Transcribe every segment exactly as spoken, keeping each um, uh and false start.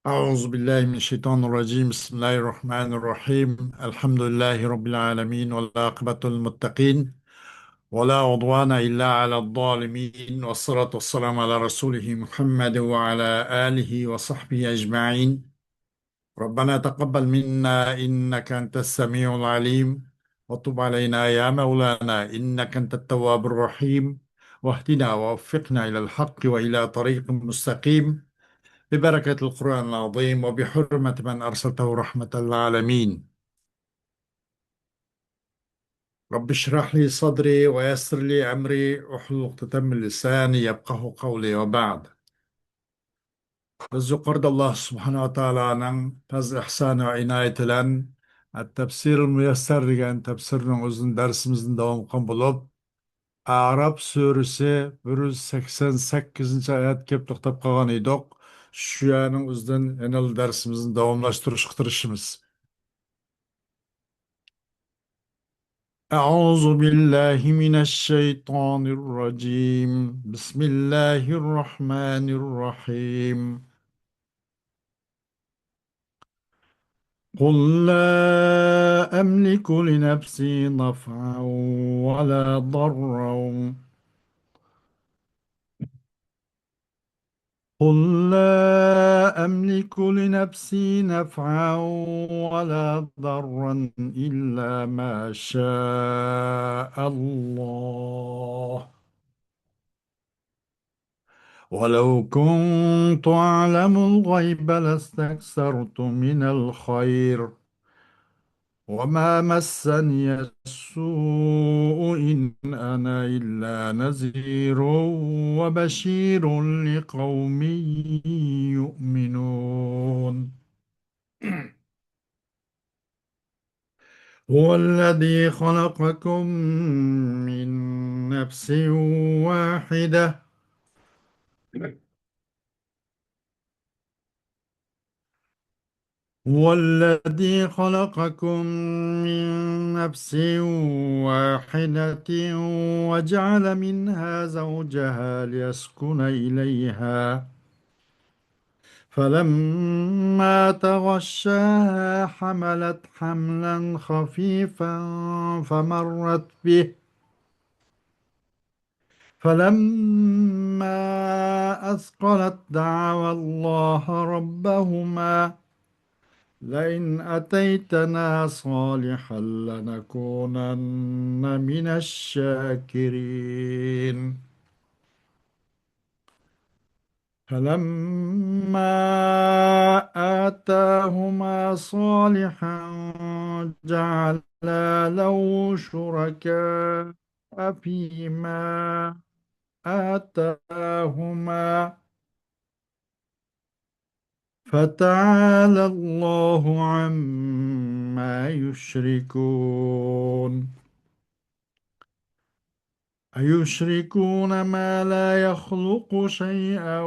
أعوذ بالله من الشيطان الرجيم. بسم الله الرحمن الرحيم. الحمد لله رب العالمين، والعاقبة للمتقين، ولا عدوان إلا على الظالمين، والصلاة والسلام على رسوله محمد وعلى آله وصحبه أجمعين. ربنا تقبل منا إنك أنت السميع العليم، وتب علينا يا مولانا إنك أنت التواب الرحيم، واهدنا ووفقنا إلى الحق وإلى طريق مستقيم، ببركة القرآن العظيم وبحرمة من أرسلته رحمة للعالمين. رب اشرح لي صدري ويسر لي أمري واحلل عقدة من لساني يفقهوا قولي، وبعد. بىز يۇقىرىدا ئاللا سۇبھانەھۇ ۋە تائالانىڭ پەزلى ئىھسانى ۋە ئىنايىتى بىلەن ئەت-تەپسىرۇل مۇيەسسەر دېگەن تەپسىرنىڭ ئۆزىدىن دەرسىمىزنى داۋام قىلغان بولۇپ، ئەئراف سۈرىسى بىر يۈز سەكسەن سەككىزىنچى ئايەتكە كېلىپ توختاپ قالغان ئىدۇق. شۇ يەرنىڭ ئۆزىدىن يەنە دەرسىمىزنى داۋاملاشتۇرۇشقا تىرىشىمىز. أعوذ بالله من الشيطان الرجيم. بسم الله الرحمن الرحيم. قل لا أملك لنفسي نفعا ولا ضرا. قل لا أملك لنفسي نفعا ولا ضرا إلا ما شاء الله. ولو كنت أعلم الغيب لاستكثرت من الخير وما مسني السوء إن أنا إلا نذير وبشير لقوم يؤمنون. هو الذي خلقكم من نفس واحدة هو الذي خلقكم من نفس واحدة وجعل منها زوجها ليسكن إليها فلما تغشاها حملت حملا خفيفا فمرت به فلما أثقلت دعوا الله ربهما لئن آتيتنا صالحا لنكونن من الشاكرين. فلما آتاهما صالحا جعلا له شركاء فيما آتاهما فتعالى الله عما يشركون. أيشركون ما لا يخلق شيئا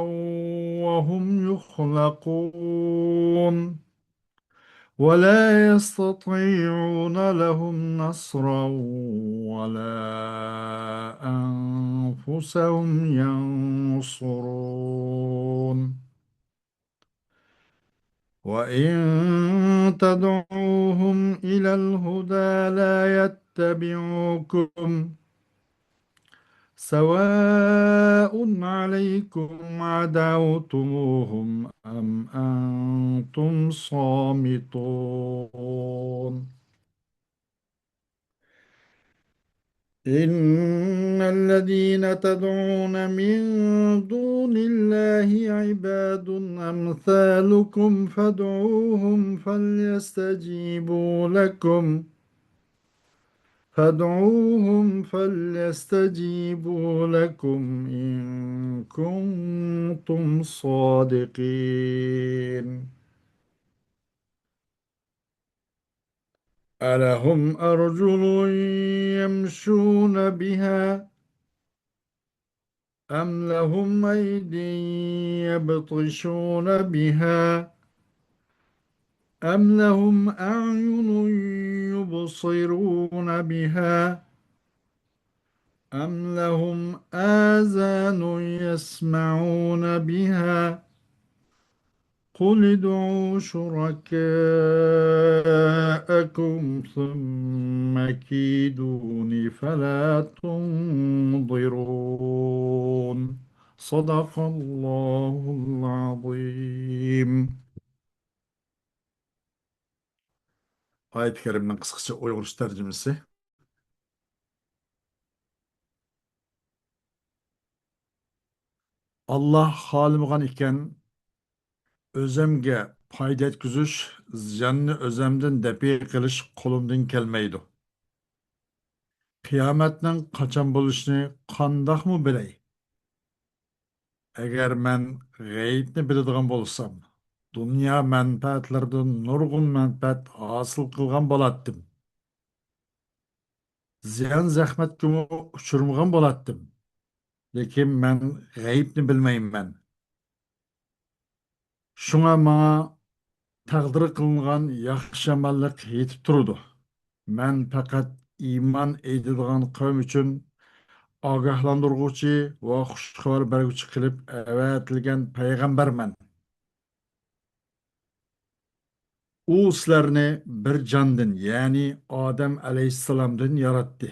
وهم يخلقون. ولا يستطيعون لهم نصرا ولا أنفسهم ينصرون. وإن تدعوهم إلى الهدى لا يتبعوكم سواء عليكم أدعوتموهم أم أنتم صامتون. إن الذين تدعون من دون الله عباد أمثالكم فادعوهم فليستجيبوا لكم فادعوهم فليستجيبوا لكم إن كنتم صادقين. ألهم أرجل يمشون بها أم لهم أيد يبطشون بها أم لهم أعين يبصرون بها أم لهم آذان يسمعون بها قل ادعوا شركاءكم ثم كيدون فلا تنظرون. صدق الله العظيم. ئايەت كەرىمنىڭ قىسقىچە ئۇيغۇرچە تەرجىمىسى. ئاللاھ خالىمىغان ئىكەن، ئۆزەمگە پايدا يەتكۈزۈش، زىياننى ئۆزەمدىن دەپئى قىلىش قولۇمدىن كەلمەيدۇ. قىيامەتنىڭ قاچان بولۇشىنى قانداقمۇ بىلەي؟ ئەگەر مەن غەيىبنى بىلىدىغان بولسام، دۇنيا مەنپەئەتلىرىدىن نۇرغۇن مەنپەئەت ھاسىل قىلغان بولاتتىم. زىيان-زەخمەتكىمۇ ئۇچرىمىغان بولاتتىم. لېكىن مەن غەيىبنى بىلمەيمەن. شۇڭا ماڭا تەقدىر قىلىنغان ياخشى-يامانلىق يېتىپ تۇرىدۇ. مەن پەقەت ئىمان ئېيتىدىغان قەۋم ئۈچۈن ئاگاھلاندۇرغۇچى ۋە خۇش خەۋەر بەرگۈچى قىلىپ ئەۋەتىلگەن پەيغەمبەرمەن. ئۇ سىلەرنى بىر جاندىن، يەنى ئادەم ئەلەيھىسسالامدىن ياراتتى.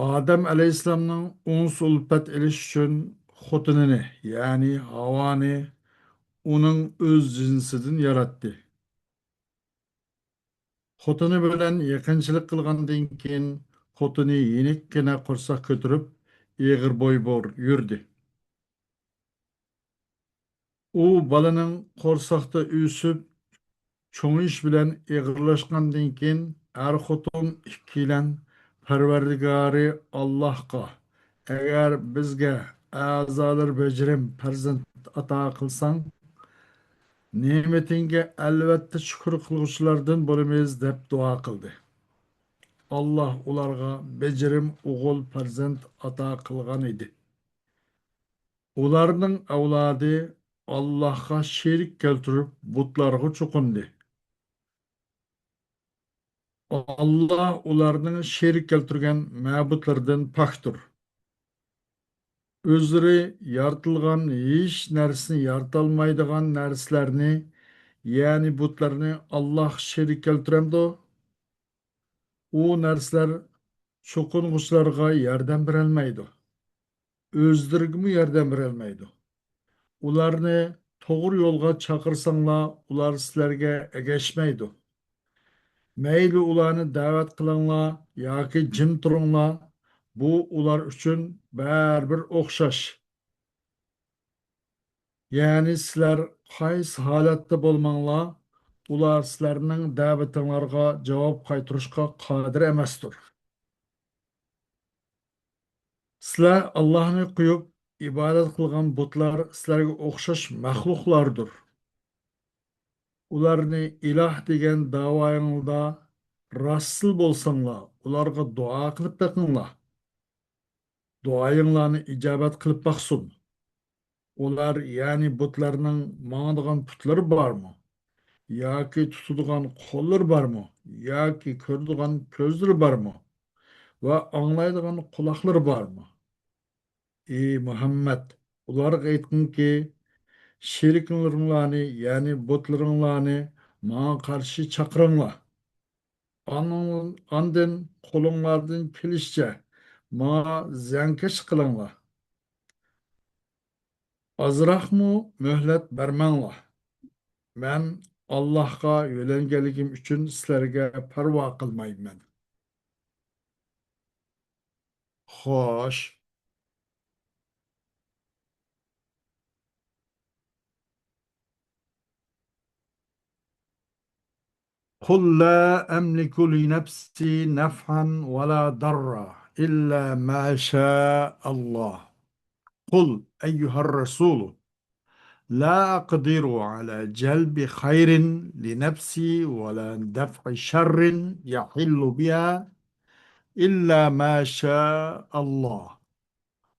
ئادەم ئەلەيھىسسالامنىڭ ئۇنس-ئۈلپەت ئېلىش ئۈچۈن خوتۇنىنى، يەنى ھاۋانى ئۇنىڭ ئۆز جىنسىدىن ياراتتى. خوتۇنى بىلەن يېقىنچىلىق قىلغاندىن كېيىن، خوتۇنى يېنىككىنە قورساق كۆتۈرۈپ، ئېغىر بوي بور يۈردى. ئۇ بالىنىڭ قورساقتا ئۆسۈپ چوڭىيىش بىلەن ئېغىرلاشقاندىن كېيىن، ئەر-خوتۇن ئىككىيلەن پەرۋەردىگارى ئاللاھقا، ئەگەر بىزگە ئەزالىرى بەجىرىم پەرزەنت ئاتا قىلساڭ، نېمىتىڭگە ئەلۋەتتە شۈكۈر قىلغۇچىلاردىن بولىمىز، دەپ دۇئا قىلدى. ئاللاھ ئۇلارغا بەجىرىم ئوغۇل پەرزەنت ئاتا قىلغان ئىدى. ئۇلارنىڭ ئەۋلادى ئاللاھقا شېرىك كەلتۈرۈپ، بۇتلارغا چوقۇندى. ئاللاھ ئۇلارنىڭ شېرىك كەلتۈرگەن مەبۇدلىرىدىن پاكتۇر. ئۆزلىرى يارىتىلغان ھېچ نەرسىنى يارىتالمايدىغان نەرسىلەرنى، يەنى بۇتلارنى ئاللاھقا شېرىك كەلتۈرەمدۇ؟ ئۇ نەرسىلەر چوقۇنغۇچىلارغا ياردەم بېرەلمەيدۇ. ئۆزلىرىگىمۇ ياردەم بېرەلمەيدۇ. ئۇلارنى توغرا يولغا چاقىرساڭلار، ئۇلار سىلەرگە ئەگەشمەيدۇ. مەيلى ئۇلارنى دەۋەت قىلىڭلار ياكى جىم تۇرۇڭلار، بۇ ئۇلار ئۈچۈن بەرىبىر ئوخشاش. يەنى سىلەر قايسى ھالەتتە بولماڭلار، ئۇلار سىلەرنىڭ دەۋىتىڭلارغا جاۋاب قايتۇرۇشقا قادىر ئەمەستۇر. سىلەر ئاللاھنى قويۇپ ئىبادەت قىلغان بۇتلار سىلەرگە ئوخشاش مەخلۇقلاردۇر. ئۇلارنى ئىلاھ دېگەن داۋايىڭلاردا راستچىل بولساڭلار، ئۇلارغا دۇئا قىلىپ بېقىڭلار. دۇئايىڭلارنى ئىجابەت قىلىپ باقسۇن. ئۇلار، يەنى بۇتلارنىڭ ماڭىدىغان پۇتلىرى بارمۇ؟ ياكى تۇتىدىغان قوللىرى بارمۇ؟ ياكى كۆرىدىغان كۆزلىرى بارمۇ؟ ۋە ئاڭلايدىغان قۇلاقلىرى بارمۇ؟ ئى مۇھەممەد، ئۇلارغا ئېيتقىنكى، شېرىكلىرىڭلارنى، يەنى بۇتلىرىڭلارنى ماڭا قارشى چاقىرىڭلار. ئانىڭ-، ئاندىن قولۇڭلاردىن كېلىشىچە ماڭا زىيانكەشلىك قىلىڭلار. ئازراقمۇ مۆھلەت بەرمەڭلار. مەن ئاللاھقا يۆلەنگەنلىكىم ئۈچۈن سىلەرگە پەرۋا قىلمايمەن. خوش. قل لا أملك لنفسي نفعا ولا ضرا إلا ما شاء الله. قل أيها الرسول لا أقدر على جلب خير لنفسي ولا دفع شر يحل بها إلا ما شاء الله.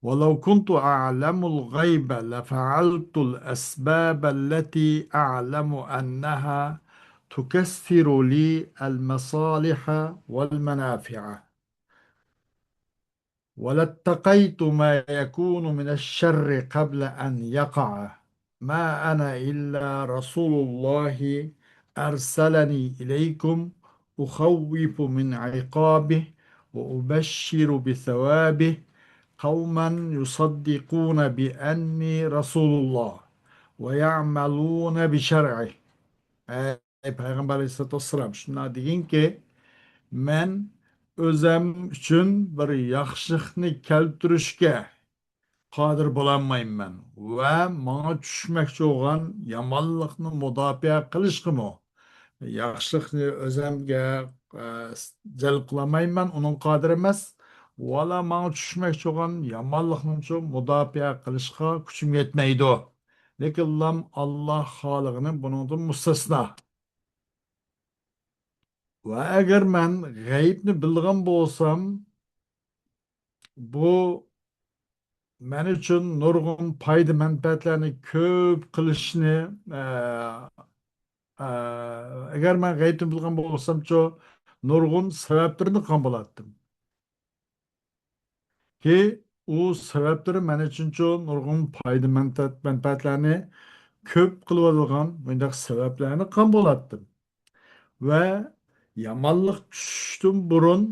ولو كنت أعلم الغيب لفعلت الأسباب التي أعلم أنها تكثر لي المصالح والمنافع. ولاتقيت ما يكون من الشر قبل أن يقع. ما أنا إلا رسول الله أرسلني إليكم أخوف من عقابه وأبشر بثوابه قوما يصدقون بأني رسول الله ويعملون بشرعه. ئەي پەيغەمبەر ئەلەيھىسسالاتۇ ۋەسسالام، شۇنداق دېگىنكى، مەن ئۆزەم ئۈچۈن بىر ياخشىلىقنى كەلتۈرۈشكە قادىر بولالمايمەن ۋە ماڭا چۈشمەكچى بولغان يامانلىقنى مۇداپىئە قىلىشقىمۇ، ياخشىلىقنى ئۆزەمگە، ئە، جەلپ قىلالمايمەن، ئۇنىڭغا قادىر ئەمەس. ۋالا ماڭا چۈشمەكچى بولغان يامانلىقنىمۇ مۇداپىئە قىلىشقا كۈچۈم يەتمەيدۇ. لېكىنلا ئاللا خالىغىنى بۇنىڭدىن مۇستەسنا. ۋە ئەگەر مەن غەيىبنى بىلىدىغان بولسام، بۇ مەن ئۈچۈن نۇرغۇن پايدا-مەنپەئەتلەرنى كۆپ قىلىشنى، ئە، ئە، ئەگەر مەن غەيىبنى بىلىدىغان بولسامچۇ، نۇرغۇن سەۋەبلىرىنى قىلغان بولاتتىم. كى، ئۇ سەۋەبلىرى مەن ئۈچۈنچۇ نۇرغۇن پايدا-مەنپەئەت-، مەنپەئەتلەرنى كۆپ قىلىۋالىدىغان مۇنداق سەۋەبلەرنى قىلغان بولاتتىم. ۋە يامانلىق چۈشۈشتىن بۇرۇن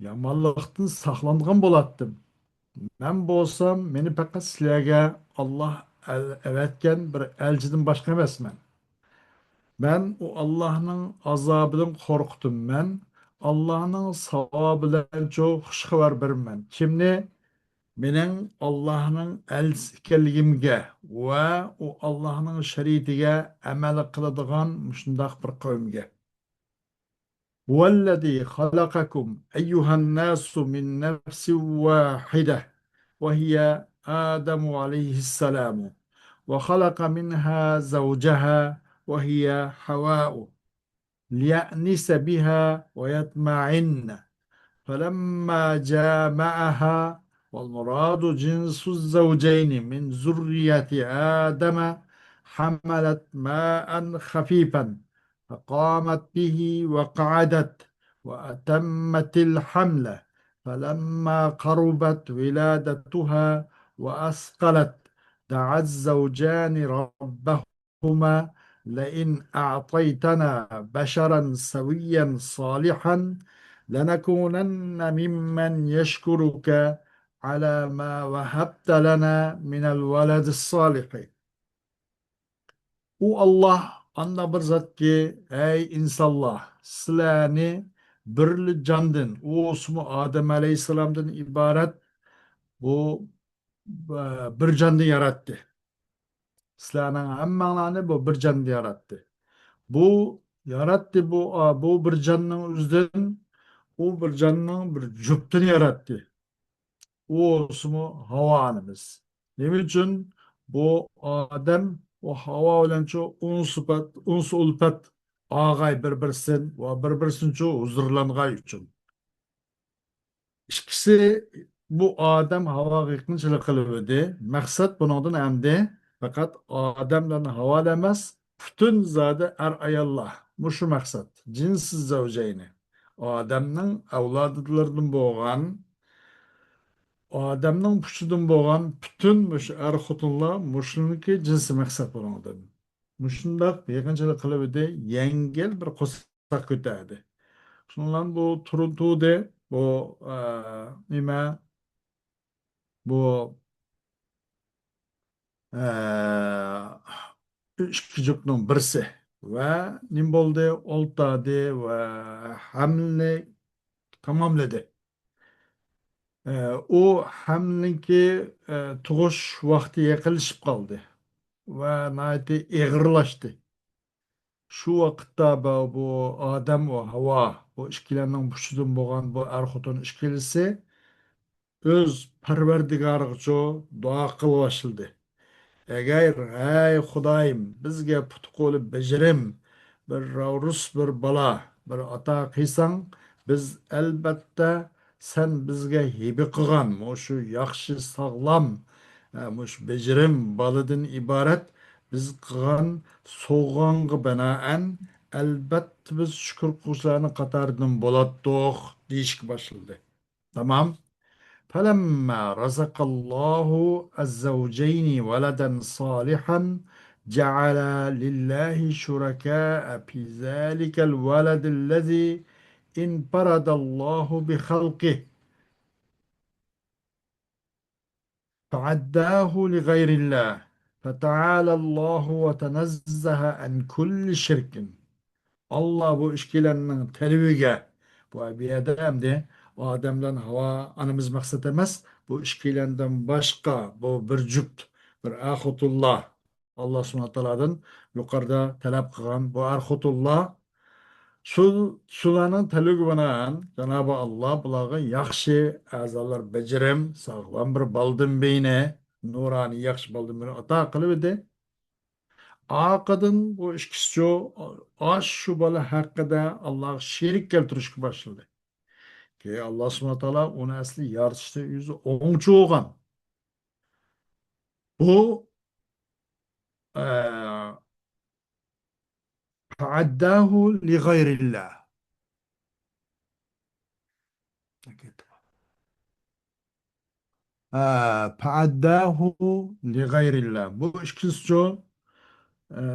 يامانلىقتىن ساقلانغان بولاتتىم. مەن بولسام، مېنى پەقەت سىلەرگە ئاللا ئەل-، ئەۋەتكەن بىر ئەلچىدىن باشقا ئەمەسمەن. مەن ئۇ ئاللانىڭ ئازابىدىن قورقۇتىمەن، ئاللانىڭ ساۋابى بىلەنچۇ خۇش خەۋەر بېرىمەن. كىمنى؟ مېنىڭ ئاللانىڭ ئەلچىسى ئىكەنلىكىمگە ۋە ئۇ ئاللانىڭ شەرىئىتىگە ئەمەل قىلىدىغان مۇشۇنداق بىر قەۋمگە. هو الذي خلقكم أيها الناس من نفس واحدة وهي آدم عليه السلام، وخلق منها زوجها وهي حواء، ليأنس بها ويطمئن، فلما جامعها، والمراد جنس الزوجين من ذرية آدم، حملت ماء خفيفا، فقامت به وقعدت وأتمت الحمل، فلما قربت ولادتها وأثقلت، دعا الزوجان ربهما، لئن أعطيتنا بشرا سويا صالحا لنكونن ممن يشكرك على ما وهبت لنا من الولد الصالح. ئۇ ئاللا ئانداق بىر زاتكى، ئەي ئىنسانلار، سىلەرنى بىرلا جاندىن، ئۇ بولسىمۇ ئادەم ئەلەيھىسسالامدىن ئىبارەت، بۇ، بىر جاندىن ياراتتى. سىلەرنىڭ ھەممەڭلارنى بۇ بىر جاندىن ياراتتى. بۇ ياراتتى، بۇ، بۇ بىر جاننىڭ ئۆزىدىن، ئۇ بىر جاننىڭ بىر جۈپتىنى ياراتتى. ئۇ بولسىمۇ ھاۋا ئانىمىز. نېمە ئۈچۈن؟ بۇ ئادەم، ئۇ ھاۋا بىلەنچۇ ئۇنس-، ئۇلپەت، ئۇنس-ئۇلپەت، ئاغاي بىر-بىرسىدىن ۋە بىر-بىرسىدىنچۇ ھۇزۇرلانغاي ئۈچۈن. ئىككىسى، بۇ ئادەم ھاۋاغا يېقىنچىلىق قىلىۋىدى. مەقسەت بۇنىڭدىن ئەمدى پەقەت ئادەم بىلەن ھاۋا ئەمەس، پۈتۈن زادى ئەر-ئاياللار. مۇشۇ مەقسەت. جىنسىز زەۋجەينى. ئادەمنىڭ ئەۋلادلىرىدىن بولغان، ئادەمنىڭ پۇچىدىن بولغان پۈتۈن مۇشۇ ئەر-خوتۇنلار مۇشۇنىڭكى جىنسىي مەقسەت بۇنىڭدىن. مۇشۇنداق يېقىنچىلىق قىلىۋىدى، يەڭگىل بىر قورساق كۆتەردى. شۇنىڭ بىلەن بۇ تۇرۇن تۇردى، بۇ، ئە، نېمە، بۇ، ئە، ئىككى جۈپنىڭ بىرسى. ۋە نېمە بولدى؟ ئولتۇردى ۋە ھەملىنى تاماملىدى. ئە، ئۇ ھەملىنىڭكى، ئە، تۇغۇش ۋاقتى يېقىنلىشىپ قالدى ۋە ناھايىتى ئېغىرلاشتى. شۇ ۋاقىتتا بۇ، بۇ ئادەم ۋە ھاۋا، بۇ ئىككىلەننىڭ پۇچىدىن بولغان بۇ ئەر-خوتۇن ئىككىلىسى ئۆز پەرۋەردىگارىغىچۇ دۇئا قىلىۋاشلىدى. ئەگەر، ھەي خۇدايىم، بىزگە پۇت-قولى بېجىرىم، بىر راۋرۇس بىر بالا، بىر ئاتا قىلساڭ، بىز ئەلبەتتە سەن بىزگە ھەيۋە قىلغان مۇشۇ ياخشى، ساغلام، ئە، مۇشۇ بېجىرىم بالىدىن ئىبارەت بىز قىلغان سوۋغاڭغا بىنائەن، ئەلبەتتە بىز شۈكۈر قىلغۇچىلارنىڭ قاتارىدىن بولاتتۇق، دېيىشكە باشلىدى. تامام. فلما رزق الله الزوجين ولدا صالحا جعل لله شركاء في ذلك الولد الذي انفرد الله بخلقه فعداه لغير الله فتعالى الله وتنزه عن كل شرك. ئاللا بۇ ئىككىلەننىڭ تەلۋىگە، بۇ، بۇ يەردە ئەمدى ئادەم بىلەن ھاۋا ئانىمىز مەقسەت ئەمەس، بۇ ئىككىلەندىن باشقا بۇ بىر جۈپت، بىر ئەر خوتۇنلار، ئاللا سۇبھانەھۇ ۋە تائالادىن يۇقىرىدا تەلەپ قىلغان بۇ ئەر خوتۇنلار، شۇ، شۇلارنىڭ تەلۋىگە بىنائەن جانابى ئاللا بۇلارغا ياخشى ئەزالار، بەجىرىم، ساغلام بىر بالدىن بېيىنى، نۇرانىي ياخشى بالدىن بېيىنى ئاتا قىلىۋىدى. ئارقىدىن بۇ ئىككىسىچۇ ئاشۇ بالا ھەققىدە ئاللاغا شېرىك كەلتۈرۈشكە باشلىدى. كېيىن ئاللا سۇبھانەھۇ ۋە تائالا ئۇنى ئەسلى يارىتىشتا ئۆزى ئوڭچى بولغان. بۇ، ئە، فعداه لغير الله. ئە، فعداه لغير الله. بۇ ئىككىسىچۇ، ئە،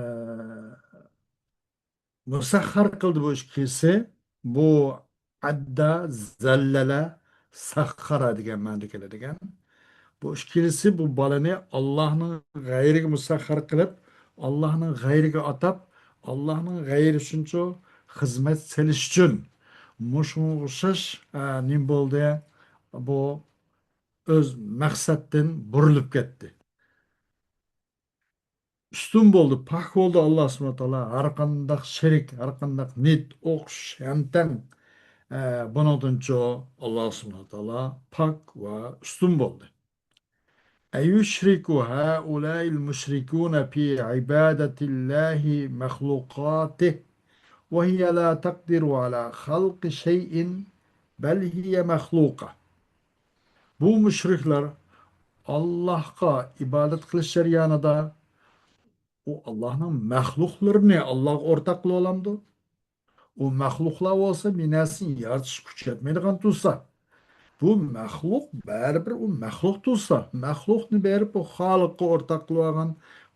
مۇسەخخەر قىلدى بۇ ئىككىسى. بۇ ئەددا، زەللەلە، سەخخەرە دېگەن مەنىدە كېلىدىكەن. بۇ ئىككىلىسى بۇ بالىنى ئاللاھنىڭ غەيرىگە مۇسەخخەر قىلىپ، ئاللاھنىڭ غەيرىگە ئاتاپ، ئاللاھنىڭ غەيرى ئۈچۈنچۇ خىزمەت سېلىش ئۈچۈن مۇشۇنىڭغا ئوخشاش، ئە، نېمە بولدى؟ بۇ ئۆز مەقسەتتىن بۇرۇلۇپ كەتتى. ئۈستۈن بولدى، پاك بولدى ئاللا سۇبھانەھۇ ۋە تائالا ھەر قانداق شېرىك، ھەر قانداق نىت، ئوخشاش، ھەمتەڭ. ئە، بۇنىڭدىنچۇ ئاللا سۇبھانەھۇ ۋە تائالا پاك ۋە ئۈستۈن بولدى. أيشرك هؤلاء المشركون في عبادة الله مخلوقاته وهي لا تقدر على خلق شيء بل هي مخلوقة. بۇ مۇشرىكلار ئاللاھقا ئىبادەت قىلىش جەريانىدا ئۇ ئاللاھنىڭ مەخلۇقلىرىنى ئاللاھقا ئورتاق قىلىۋالامدۇ؟ ئۇ مەخلۇقلار بولسا بىر نەرسىنى يارىتىشقا كۈچ يەتمەيدىغان تۇرسا، بۇ مەخلۇق بەرىبىر ئۇ مەخلۇق تۇرسا، مەخلۇقنى بېرىپ ئۇ خالىققا ئورتاق قىلىۋالغان،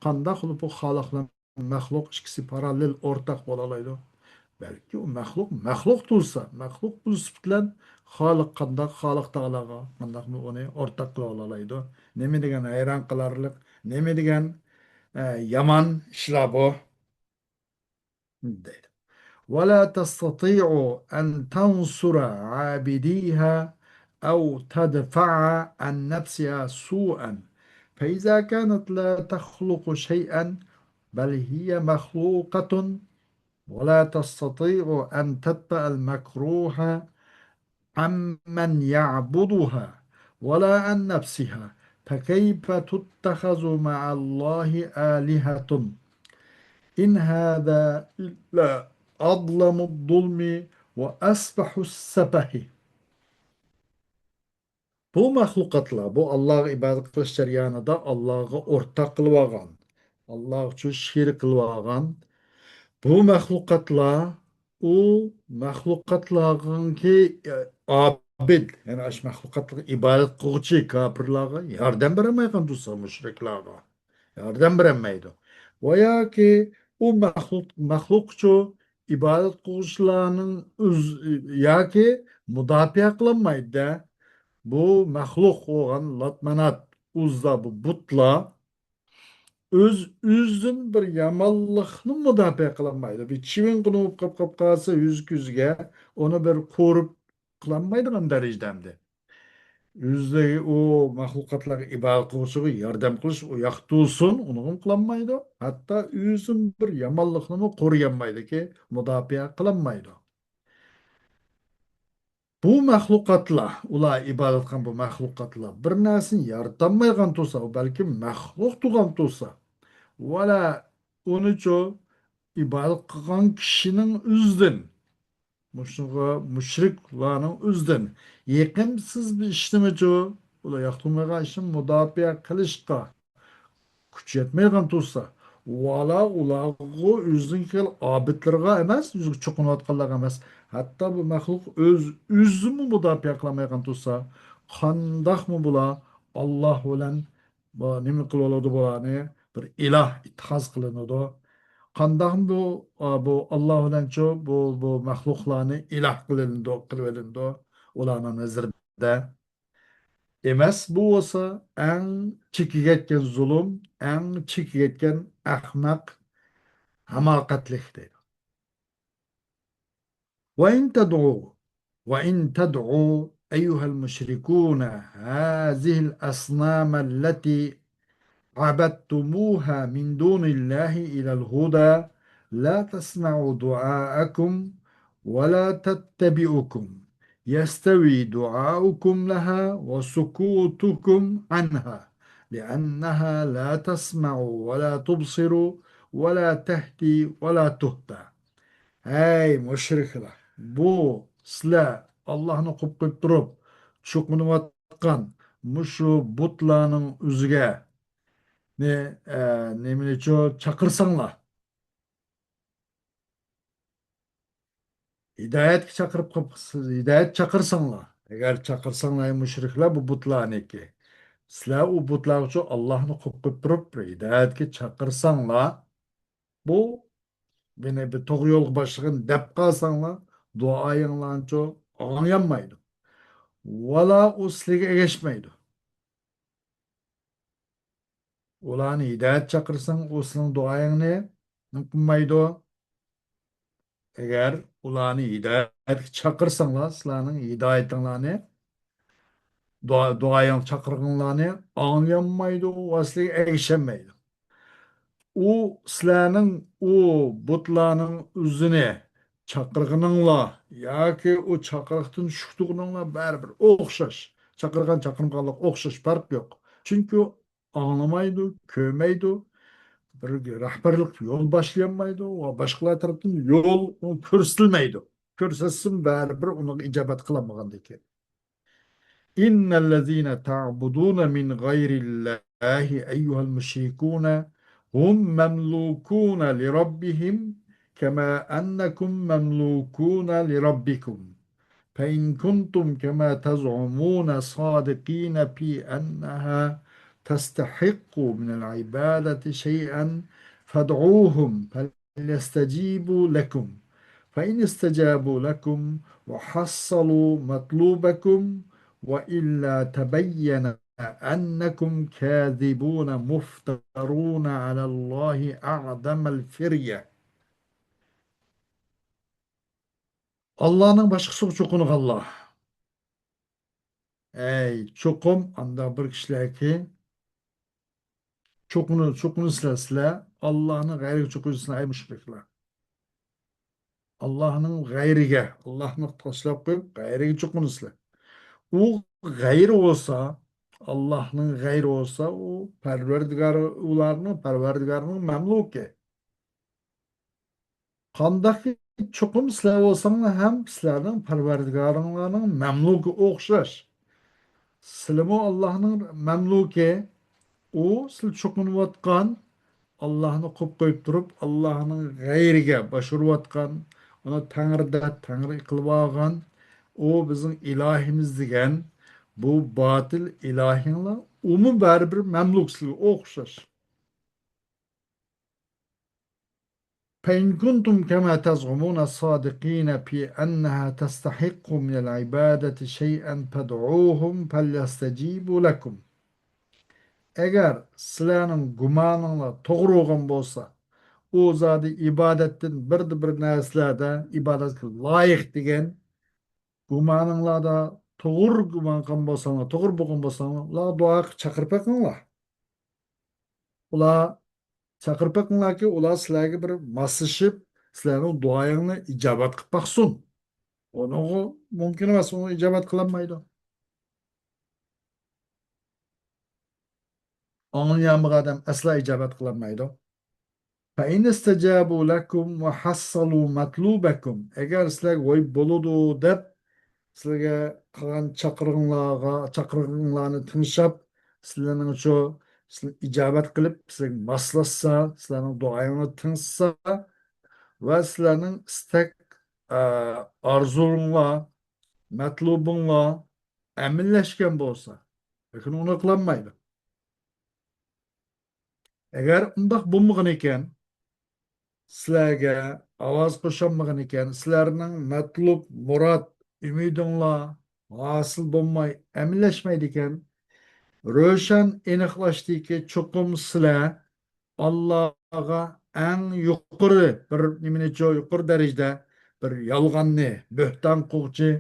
قانداق قىلىپ ئۇ خالىق بىلەن مەخلۇق ئىككىسى پاراللېل ئورتاق بولالايدۇ؟ بەلكى ئۇ مەخلۇق مەخلۇق تۇرسا، مەخلۇق بۇ سۈپەت بىلەن خالىق قانداق، خالىق تائالاغا قانداقمۇ ئۇنى ئورتاق قىلىۋالالايدۇ؟ نېمە دېگەن ھەيران قالارلىق، نېمە دېگەن، ئە، يامان ئىشلار بۇ. دەيدۇ. ولا تستطيع أن تنصر عابديها أو تدفع عن نفسها سوءا، فإذا كانت لا تخلق شيئا بل هي مخلوقة، ولا تستطيع أن تدفع المكروه عمن يعبدها ولا عن نفسها، فكيف تتخذ مع الله آلهة؟ إن هذا إلا أظلم الظلم وأسفه السفه. بۇ مەخلۇقاتلار، بۇ ئاللاغا ئىبادەت قىلىش جەريانىدا ئاللاغا ئورتاق قىلىۋالغان، ئاللا ئۈچۈن شېرىك قىلىۋالغان بۇ مەخلۇقاتلار، ئۇ مەخلۇقاتلارنىڭكى، ئابىد، يەنى ئاشۇ مەخلۇقاتلارغا ئىبادەت قىلغۇچى كاپىرلارغا ياردەم بېرەلمەيدىغان تۇرسا، مۇشرىكلارغا ياردەم بېرەلمەيدۇ. ۋە ياكى ئۇ مەخلۇق، مەخلۇقچۇ ئىبادەت قىلغۇچىلارنىڭ ئۆز-، ياكى مۇداپىئە قىلالمايدۇ-دە. بۇ مەخلۇق بولغان لات، مانات، ئۇززا، بۇ بۇتلار ئۆز، ئۆزىدىن بىر يامانلىقنى مۇداپىئە قىلالمايدۇ. بىر چىۋىن قونۇپ قاپ، قاپ قالسا يۈزى كۆزىگە، ئۇنى بىر قورۇپ قىلالمايدىغان دەرىجىدە ئەمدى. ئۆزى ئۇ مەخلۇقاتلارغا ئىبادەت قىلغۇچىغا ياردەم قىلىش، ئۇ ياقتا تۇرسۇن، ئۇنىمۇ قىلالمايدۇ. ھەتتا ئۆزىمۇ بىر يامانلىقنىمۇ قورۇيالمايدۇكى، مۇداپىئە قىلالمايدۇ. بۇ مەخلۇقاتلار، ئۇلار ئىبادەت قىلغان بۇ مەخلۇقاتلار بىر نەرسىنى يارىتالمايدىغان تۇرسا، ئۇ بەلكىم مەخلۇق تۇرغان تۇرسا، ۋەلا ئۇنىچۇ ئىبادەت قىلغان كىشىنىڭ ئۆزىدىن، مۇشۇنىڭغا مۇشرىكلارنىڭ ئۆزىدىن يېقىمسىز بىر ئىشنىمىچۇ، ئۇلار ياقتۇرمايدىغان ئىشنى مۇداپىئە قىلىشقا كۈچ يەتمەيدىغان تۇرسا، ۋالا ئۇلارغا، ئۆزىنىڭكى ئابىدلىرىغا ئەمەس، ئۆزىگە چوقۇنۇۋاتقانلارغا ئەمەس، ھەتتا بۇ مەخلۇق ئۆز، ئۆزىمۇ مۇداپىئە قىلالمايدىغان تۇرسا، قانداقمۇ بۇلار ئاللا بىلەن بۇ نېمە قىلىۋالىدۇ بۇلارنى؟ بىر ئىلاھ ئىتتىخاز قىلىنىدۇ. قانداقمۇ بۇ، بۇ ئاللا بىلەنچۇ بۇ، بۇ مەخلۇقلارنى ئىلاھ قىلىنىدۇ، قىلىۋېلىنىدۇ ئۇلارنىڭ نەزىرىدە؟ ئەمەس، بۇ بولسا ئەڭ چېكىگە يەتكەن زۇلۇم، ئەڭ چېكىگە يەتكەن ئەخمەق، ھاماقەتلىك دەيدۇ. وإن تدعوا، وإن تدعوا أيها المشركون هذه الأصنام التي عبدتموها من دون الله إلى الهدى لا تسمع دعاءكم ولا تتبعكم يستوي دعاؤكم لها وسكوتكم عنها لأنها لا تسمع ولا تبصر ولا تهدي ولا تهدى. ھەي مۇشرىكلار، بۇ سىلەر ئاللاھنى قويۇپ قويۇپ تۇرۇپ چوقۇنۇۋاتقان مۇشۇ بۇتلارنىڭ ئۆزىگە نى، ئە، نېمىنىچۇ چاقىرساڭلار، ھىدايەتكە چاقىرىپ قاپ-، ھىدايەت چاقىرساڭلار، ئەگەر چاقىرساڭلار، ئەي مۇشرىكلار، بۇ بۇتلارنىڭكى، سىلەر ئۇ بۇتلارغىچۇ ئاللاھنى قويۇپ قويۇپ تۇرۇپ بىر ھىدايەتكە چاقىرساڭلار، بۇ مېنى بىر توغرا يولغا باشلىغىن دەپ قالساڭلار، دۇئايىڭلارنىچۇ ئاڭلىيالمايدۇ. ۋالا ئۇ سىلىگە ئەگەشمەيدۇ. ئۇلارنى ھىدايەت چاقىرساڭ، ئۇ سېنىڭ دۇئايىڭنى قىلمايدۇ. ئەگەر ئۇلارنى ھىدايەتكە چاقىرساڭلار، سىلەرنىڭ ھىدايىتىڭلارنى، دۇئا، دۇئايىڭ چاقىرغىنىڭلارنى ئاڭلىيالمايدۇ ۋە سىلەرگە ئەگىشەلمەيدۇ. ئۇ سىلەرنىڭ ئۇ بۇتلارنىڭ ئۆزىنى چاقىرغىنىڭلار ياكى ئۇ چاقىرىقتىن چۈشتۈرگىنىڭلار بەرىبىر ئوخشاش. چاقىرغان، چاقىرمىغانلىق ئوخشاش، پەرق يوق. چۈنكى ئاڭلىمايدۇ، كۆرمەيدۇ، بىر رەھبەرلىك يول باشلىيالمايدۇ ۋە باشقىلار تەرەپتىن يول ئۇنىڭ كۆرسىتىلمەيدۇ. كۆرسەتسىمۇ بەرىبىر ئۇنىڭغا ئىجابەت قىلالمىغاندىكىن. إن الذين تعبدون من غير الله أيها المشركون هم مملوكون لربهم كما أنكم مملوكون لربكم. فإن كنتم كما تزعمون صادقين في أنها تستحق من العبادة شيئا فادعوهم فليستجيبوا لكم. فإن استجابوا لكم وحصلوا مطلوبكم وإلا تبين أنكم كاذبون مفترون على الله أعظم الفرية. ئاللانىڭ باشقىسىغا چوقۇنغانلار. ئەي، چوقۇم ئانداق بىر كىشىلەركى چوقۇنۇ-، چوقۇنىسىلەر سىلەر، ئاللانىڭ غەيرىگە چوقۇنىسىلەر، ئەي مۇشرىكلار. ئاللانىڭ غەيرىگە، ئاللانى تاشلاپ قويۇپ، غەيرىگە چوقۇنىسىلەر. ئۇ غەيرى بولسا، ئاللانىڭ غەيرى بولسا، ئۇ پەرۋەردىگارى، ئۇلارنىڭ پەرۋەردىگارىنىڭ مەملۇكى. قانداقكى چوقۇم سىلەر بولساڭلار ھەم سىلەرنىڭ پەرۋەردىگارىڭلارنىڭ مەملۇكى ئوخشاش. سىلىمۇ ئاللانىڭ مەملۇكى، ئۇ سىلى چوقۇنۇۋاتقان، ئاللانى قويۇپ قويۇپ تۇرۇپ، ئاللانىڭ غەيرىگە باش ئۇرۇۋاتقان، ئۇنى تەڭرى دەپ، تەڭرى قىلىۋالغان، ئۇ بىزنىڭ ئىلاھىمىز دېگەن بۇ باتىل ئىلاھىڭلار، ئۇمۇ بەرىبىر مەملۇك سىلىگە ئوخشاش. فإن كنتم كما تزعمون صادقين في أنها تستحق من العبادة شيئا فادعوهم فليستجيبوا لكم. ئەگەر سىلەرنىڭ گۇمانىڭلار توغرا بولغان بولسا، ئۇ زادى ئىبادەتتىن بىردە بىر نەرسىلەردە ئىبادەتكە لايىق دېگەن گۇمانىڭلاردا توغرا گۇمان قىلغان بولساڭلار، توغرا بولغان بولساڭلار، ئۇلارغا دۇئا قىلىپ چاقىرىپ بېقىڭلار. ئۇلار چاقىرىپ بېقىڭلاركى، ئۇلار سىلەرگە بىر ماسلىشىپ، سىلەرنىڭ دۇئايىڭنى ئىجابەت قىلىپ باقسۇن. ئۇنىڭغا مۇمكىن ئەمەس، ئۇنى ئىجابەت قىلالمايدۇ. ئاڭلىيالمىغان ئادەم ئەسلا ئىجابەت قىلالمايدۇ. فإن استجابوا لكم وحصلوا مطلوبكم. ئەگەر سىلەرگە ۋاي بولىدۇ دەپ، سىلەرگە قىلغان چاقىرىقىڭلارغا، چاقىرىقىڭلارنى تىڭشاپ، سىلەرنىڭ شۇ، سىلەرنى ئىجابەت قىلىپ، سىلەرگە ماسلاشسا، سىلەرنىڭ دۇئايىڭلارنى تىڭشىسا ۋە سىلەرنىڭ ئىستەك، ئە، ئارزۇلىرىڭلار، مەتلۇبۇڭلار ئەمەللەشكەن بولسا، لېكىن ئۇنى قىلالمايدۇ. ئەگەر ئۇنداق بولمىغان ئىكەن، سىلەرگە ئاۋاز قوشالمىغان ئىكەن، سىلەرنىڭ مەتلۇب، مۇراد، ئۈمىدىڭلار ھاسىل بولماي، ئەمەلىيلەشمەيدىكەن، روشەن ئېنىقلاشتىكى، چوقۇم سىلەر ئاللاغا ئەڭ يۇقىرى بىر نېمىنىچۇ، يۇقىرى دەرىجىدە بىر يالغاننى، بۆھتان قىلغۇچى،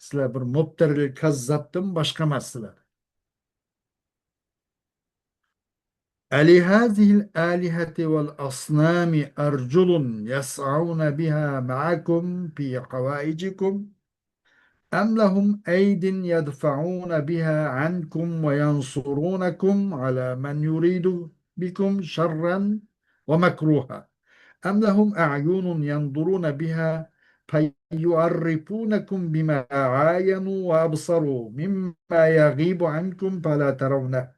سىلەر بىر مۇپتەرىل كاززاپتىن باشقا ئەمەس سىلەر. ألهذه الآلهة والأصنام أرجل يسعون بها معكم في حوائجكم؟ أم لهم أيد يدفعون بها عنكم وينصرونكم على من يريد بكم شرا ومكروها؟ أم لهم أعين ينظرون بها فيعرفونكم بما عاينوا وأبصروا مما يغيب عنكم فلا ترونه؟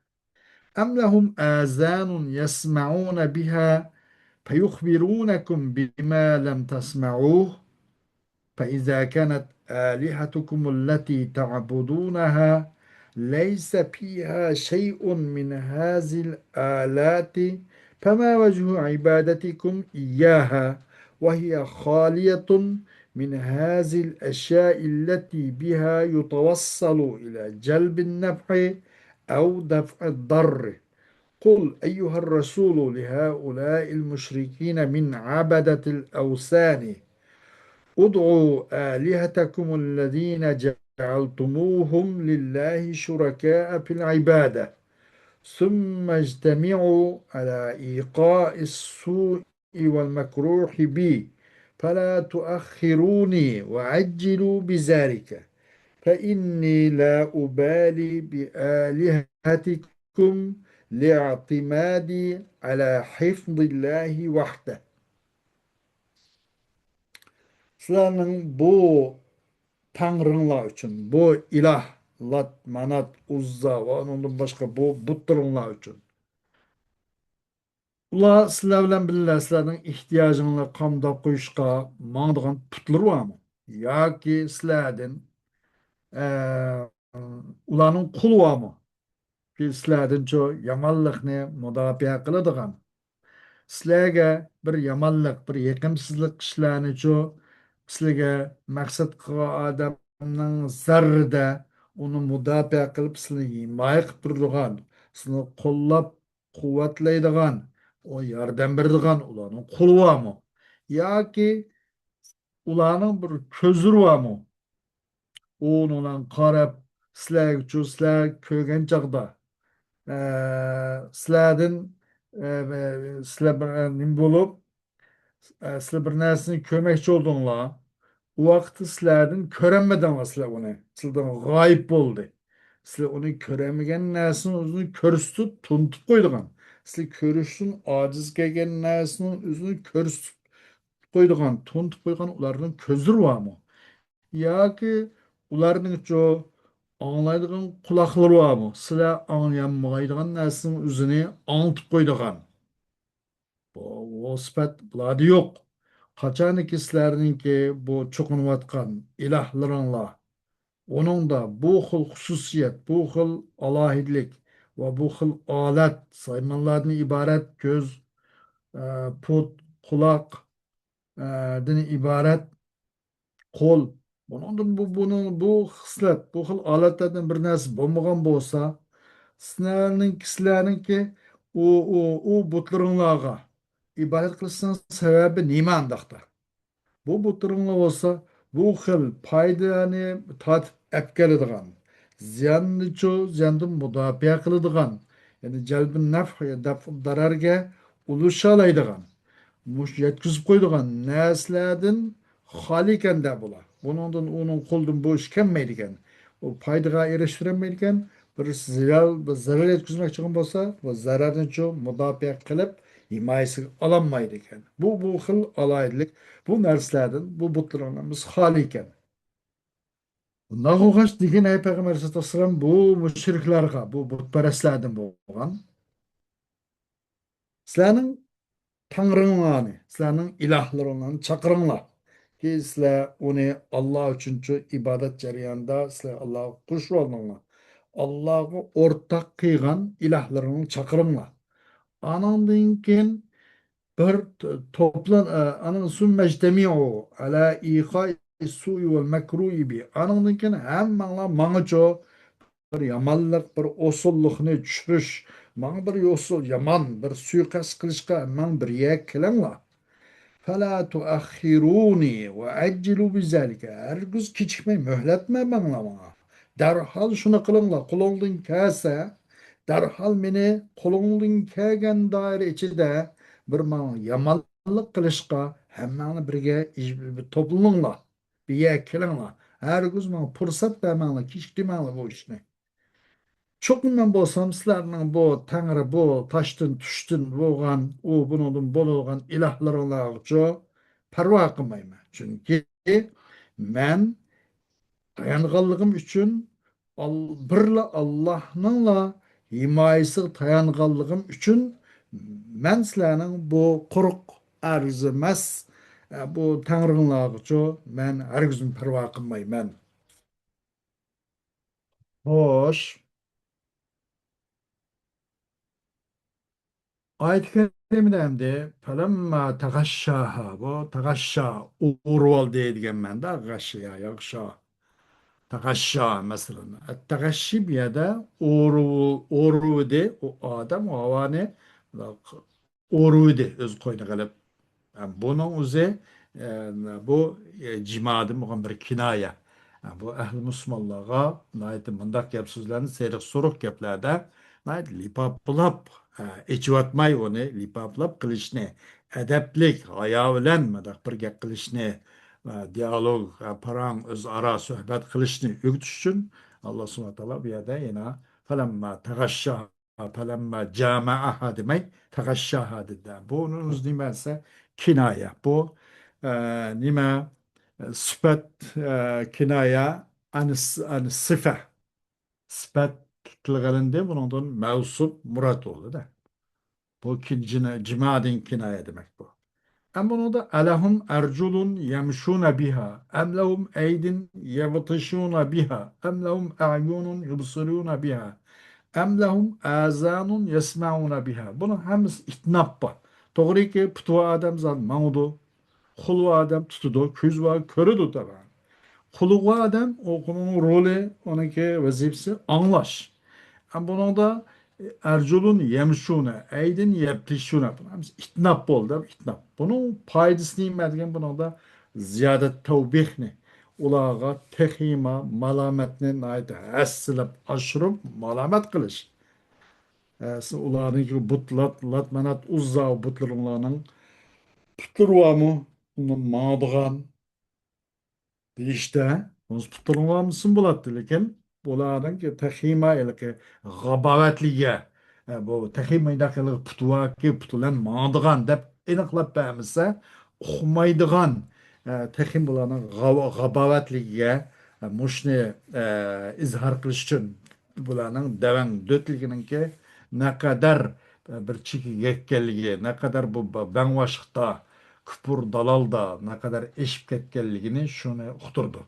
أم لهم آذان يسمعون بها فيخبرونكم بما لم تسمعوه؟ فإذا كانت آلهتكم التي تعبدونها ليس فيها شيء من هذه الآلات، فما وجه عبادتكم إياها وهي خالية من هذه الأشياء التي بها يتوصل إلى جلب النفع أو دفع الضر؟ قل أيها الرسول لهؤلاء المشركين من عبدة الأوثان: ادعوا آلهتكم الذين جعلتموهم لله شركاء في العبادة، ثم اجتمعوا على إيقاع السوء والمكروه بي، فلا تؤخروني وعجلوا بذلك، فإني لا أبالي بآلهتكم لاعتمادي على حفظ الله وحده. سىلەرنىڭ بۇ تەڭرىڭلار ئۈچۈن، بۇ ئىلاھ، لات، مانات، ئۇززا ۋە ئۇنىڭدىن باشقا بۇ بۇتلىرىڭلار ئۈچۈن، ئۇلار سىلەر بىلەن بىللە سىلەرنىڭ ئېھتىياجىڭلارنى قامداپ قويۇشقا ماڭىدىغان پۇتلىرى بارمۇ؟ ياكى سىلەردىن، ئە، ئۇلارنىڭ قۇلى بارمۇ؟ كى سىلەردىنچۇ يامانلىقنى مۇداپىئە قىلىدىغان، سىلەرگە بىر يامانلىق، بىر يېقىمسىزلىق كىشىلەرنىچۇ سىلىگە مەقسەت قىلغان ئادەمنىڭ زەررىدە ئۇنى مۇداپىئە قىلىپ، سىلىنى ھىمايە قىلىپ تۇرىدىغان، سىلىنى قوللاپ قۇۋۋەتلەيدىغان، ئۇ ياردەم بېرىدىغان ئۇلارنىڭ قۇلى بارمۇ؟ ياكى ئۇلارنىڭ بىر كۆزلىرى بارمۇ؟ ئۇنىڭ قاراپ، سىلەرگىچۇ، سىلەر كۆرگەن چاغدا، ئە، سىلەردىن، ئە، سىلەر بىر، ئە، نېمە بولۇپ، ئە، سىلەر بىر نەرسىنى كۆرمەكچى بولدۇڭلار. ئۇ ۋاقىتتا سىلەردىن كۆرەلمىدىڭلار سىلەر ئۇنى. سىلەردىن غايىب بولدى. سىلەر ئۇنى كۆرەلمىگەن نەرسىنى ئۆزىنى كۆرسىتىپ، تونۇتۇپ قويىدىغان. سىلەر كۆرۈشتىن ئاجىز كەلگەن نەرسىنى ئۆزىنى كۆرسىتىپ قويىدىغان، تونۇتۇپ قويغان ئۇلارنىڭ كۆزلىرى بارمۇ؟ ياكى ئۇلارنىڭچۇ ئاڭلايدىغان قۇلاقلىرى بارمۇ؟ سىلەر ئاڭلىيالمايدىغان نەرسىنىڭ ئۆزىنى ئاڭلىتىپ قويىدىغان. بۇ، بۇ سۈپەت بۇلاردا يوق. قاچانكى سىلەرنىڭكى بۇ چوقۇنۇۋاتقان ئىلاھلىرىڭلار، ئۇنىڭدا بۇ خىل خۇسۇسىيەت، بۇ خىل ئالاھىدىلىك ۋە بۇ خىل ئالەت، سايمانلاردىن ئىبارەت كۆز، ئە، پۇت، قۇلاق، ئە، دىن ئىبارەت قول. بۇنىڭدىن بۇ، بۇنىڭ، بۇ خىسلەت، بۇ خىل ئالەتلەردىن بىر نەرسە بولمىغان بولسا، سىلەرنىڭكى، سىلەرنىڭكى ئۇ، ئۇ، ئۇ بۇتلىرىڭلارغا ئىبادەت قىلىشنىڭ سەۋەبى نېمە ئانداقتا؟ بۇ بۇتلىرىڭلار بولسا، بۇ خىل پايدىنى تارتىپ ئەپ كېلىدىغان، زىياننىچۇ، زىياندىن مۇداپىئە قىلىدىغان، يەنى جەلبى نەف، دەف، دەرەرگە ئۇلىشالايدىغان، مۇش، يەتكۈزۈپ قويىدىغان نەرسىلەردىن خالىيكەن دەپ بۇلار. بۇنىڭدىن ئۇنىڭ قولىدىن بۇ ئىش كەلمەيدىكەن. ئۇ پايدىغا ئېرىشتۈرەلمەيدىكەن. بىر زىيان، بىر زەرەر يەتكۈزمەكچى بولغان بولسا، بۇ زەرەرنىچۇ مۇداپىئە قىلىپ، ھىمايىسىگە ئالالمايدىكەن. بۇ، بۇ خىل ئالاھىدىلىك، بۇ نەرسىلەردىن، بۇ بۇتلىرىڭلار خالىيكەن. بۇنداق بولغاچ دېگىن، ئەي پەيغەمبەر ئەلەيھىسسالاتۇ ۋەسسالام بۇ مۇشرىكلارغا، بۇ بۇتپەرەسلەردىن بولغان، سىلەرنىڭ تەڭرىڭلارنى، سىلەرنىڭ ئىلاھلىرىڭلارنى چاقىرىڭلار. كى سىلەر ئۇنى ئاللا ئۈچۈنچۇ ئىبادەت جەريانىدا سىلەر ئاللاغا قوشۇۋالدىڭلار. ئاللاغا ئورتاق قىلغان ئىلاھلىرىڭنى چاقىرىڭلار. ئانىڭدىن كېيىن بىر ت-، توپلان-، ئە، ئانىڭ ثم اجتمعوا على إيقاع السوء والمكروه به. ئانىڭدىن كېيىن ھەممەڭلار ماڭىچۇ بىر يامانلىق، بىر ئوسۇللۇقنى چۈشۈرۈش، ماڭا بىر يوسۇل، يامان بىر سۇيىقەست قىلىشقا ھەممەڭ بىر يەرگە كېلىڭلار. فلا تؤخروني وعجلوا بذلك. ھەرگىز كېچىكمەي مۆھلەت بەرمەڭلار ماڭا. دەرھال شۇنى قىلىڭلار. قولۇڭدىن كەلسە، دەرھال مېنى قولۇڭدىن كەلگەن دائىرە ئىچىدە بىر ماڭا يامانلىق قىلىشقا ھەممەڭلار بىرگە ئىج-، توپلىنىڭلار. بىر يەرگە كېلىڭلار. ھەرگىز ماڭا پۇرسەت بەرمەڭلار، كېچىكتۈرمەڭلار بۇ ئىشنى. چوقۇم مەن بولسام سىلەرنىڭ بۇ تەڭرى، بۇ تاشتىن، تۇشتىن بولغان، ئۇ بۇنىڭدىن بولىدىغان ئىلاھلىرىڭلارغىچۇ پەرۋا قىلمايمەن. چۈنكى مەن تايانغانلىقىم ئۈچۈن، ئال-، بىرلا ئاللاھنىڭلا ھىمايىسىگە تايانغانلىقىم ئۈچۈن مەن سىلەرنىڭ بۇ قۇرۇق ئەرزىمەس، ئە، بۇ تەڭرىڭلارغىچۇ مەن ھەرگىزمۇ پەرۋا قىلمايمەن. خوش. ئايەت-ى كەرىمىدە ئەمدى فلما تغشاها، بۇ تغشا، ئورۇۋالدى دېگەن مەنىدە، غەششا، ياغشا. تغشا، مەسىلەن. تغشى بۇ يەردە ئورۇ-، ئورۇۋىدى، ئۇ ئادەم ھاۋانى ئورۇۋىدى ئۆز قوينىغا ئېلىپ. بۇنىڭ ئۆزى، ئە، بۇ، ئە، جىمادىن بولغان بىر كىنايە. بۇ ئەھلى مۇسۇلمانلارغا ناھايىتى مۇنداق گەپ سۆزلەرنى سېرىق سورۇق گەپلەردە ناھايىتى لىپاپلاپ، ئە، ئېچىۋاتماي ئۇنى لىپاپلاپ قىلىشنى، ئەدەپلىك، ھايا بىلەن مۇنداق بىر گەپ قىلىشنى، ئە، دىئالوگ، ئە، پاراڭ، ئۆزئارا سۆھبەت قىلىشنى ئۆگىتىش ئۈچۈن ئاللا سۇبھانەھۇ ۋە تائالا بۇ يەردە يەنە فلما تغشاها فلما جامعها دېمەي، تغشاها دېدى. بۇنىڭ ئۆزى نېمە دېسە، كىنايە. بۇ، ئە، نېمە، سۈپەت، ئە، كىنايە، ئەن، ئەن سىفە. سۈپەت تىلغا ئېلىندى، بۇنىڭدىن مەۋسۇپ مۇراد بولدى-دە. بۇ كىن-، جىنا-، جىمادىن كىنايە دېمەك بۇ. ئەمما بۇنىڭدا ألهم أرجل يمشون بها أم لهم أيد يبطشون بها أم لهم أعين يبصرون بها أم لهم آذان يسمعون بها. بۇنىڭ ھەممىسى ئىتناپ بار. توغرىكى، پۇتى بار ئادەم زادى ماڭىدۇ. قولى بار ئادەم تۇتىدۇ، كۆزى بار كۆرىدۇ تەبىئەن. قولى بار ئادەم، ئۇنىڭ رولى، ئۇنىڭكى ۋەزىپىسى ئاڭلاش. ھەم بۇنىڭدا أرجل يمشون، أيد يبطشون. بۇنىڭ ھەممىسى ئىتناپ بولدى، ئىتناپ. بۇنىڭ پايدىسى نېمە دېگەن، بۇنىڭدا زىيادەت تەۋبىھنى، ئۇلارغا تېخىمۇ مالامەتنى ناھايىتى ھەسسىلەپ ئاشۇرۇپ مالامەت قىلىش. ھە، سىز ئۇلارنىڭكى بۇت، لات، لات، مانات، ئۇززا بۇتلىرىڭلارنىڭ پۇتلىرى بارمۇ؟ ئۇنى ماڭىدىغان دېيىشتە، بۇنىڭ پۇتلىرىڭلار بولمىسىمۇ بولاتتى، لېكىن بۇلارنىڭكى تېخىمۇ ھېلىقى غاباۋەتلىكىگە، ھە، بۇ تېخىمۇ مۇنداق ھېلىقى پۇتى باركى، پۇتى بىلەن ماڭىدىغان دەپ ئېنىقلاپ بەرمىسە، ئۇقمايدىغان، ھە، تېخىمۇ بۇلارنىڭ غاۋ-، غاباۋەتلىكىگە، ھە، مۇشۇنى، ھە، ئىزھار قىلىش ئۈچۈن بۇلارنىڭ دەۋەڭ دۆتلۈكىنىڭكى نەقەدەر بىر چېكىگە يەتكەنلىكى، نەقەدەر بۇ بەڭۋاشلىقتا، كۇپۇر دالالدا نەقەدەر ئېشىپ كەتكەنلىكىنى شۇنى ئۇقتۇرىدۇ.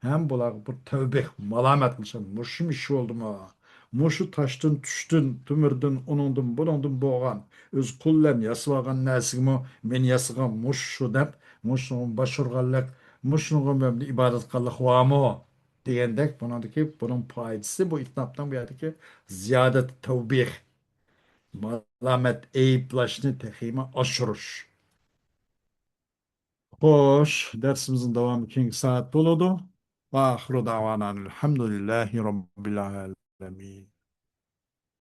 ھەم بۇلارغا بىر تەۋبىھ، مالامەت قىلىشقا، مۇشۇمۇ ئىش بولدىمۇ؟ مۇشۇ تاشتىن، تۇشتىن، تۆمۈردىن، ئۇنىڭدىن، بۇنىڭدىن بولغان، ئۆز قولى بىلەن ياسىۋالغان نەرسىگىمۇ مەن ياسىغان مۇشۇ شۇ دەپ، مۇشۇنىڭغا باش ئۇرغانلىق، مۇشۇنىڭغا مەن ئىبادەت قىلغانلىق بارمۇ؟ دېگەندەك، بۇنىڭدىكى، بۇنىڭ پايدىسى، بۇ ئىتناپنىڭ بۇ يەردىكى زىيادەت تەۋبىھ، مالامەت ئەيىبلەشنى تېخىمۇ ئاشۇرۇش. خوش، دەرسىمىزنىڭ داۋامى كېيىنكى سائەت بولىدۇ. وآخر دعوانا الحمد لله رب العالمين.